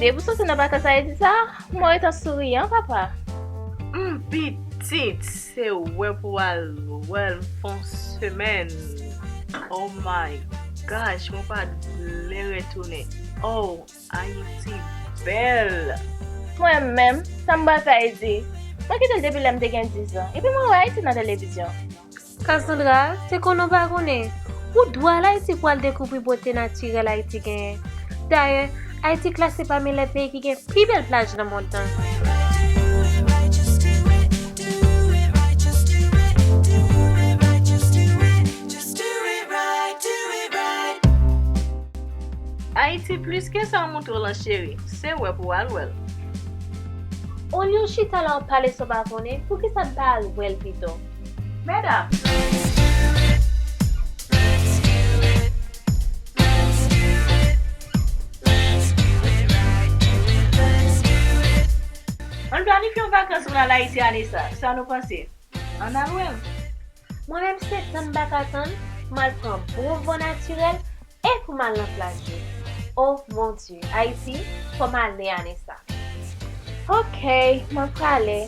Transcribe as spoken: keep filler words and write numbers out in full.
Depi w soti nan vakans Ayiti sa, m wè w ret an souriyan, papa. M pitit, se wè pou w al wè l fon semèn. Oh my gosh, mwen pa t vle retounen. Oh, Ayiti bèl. Mwen menm, sa m pral fè Ayiti? Mwen kite l depi lè m te gen diz an, epi mwen wè Ayiti nan televizyon. Cassandra, te konnen w pa konnen. Ou dwe al Ayiti pou al dekouvri bote natirèl Ayiti genyen. Dayè, Ayiti klase pami lè peyi ki gen pi bèl plaj nan mond lan. Ayiti plis ke sa w montre w lan cheri, se wè pou w al wè l. Olye w chita la w ap pale sa w pa konnen, poukisa n pa al wè l pito? Medam! Ann planifye yon vakans pou n al Ayiti ane sa, sa nou panse? Ann al wè l. Mwen menm se tann m pa ka tann, m al pran bon van natirèl e pou m al nan plaj yo. Oh mon Dieu, Ayiti, fò m ale ane sa. Ok, mwen prale.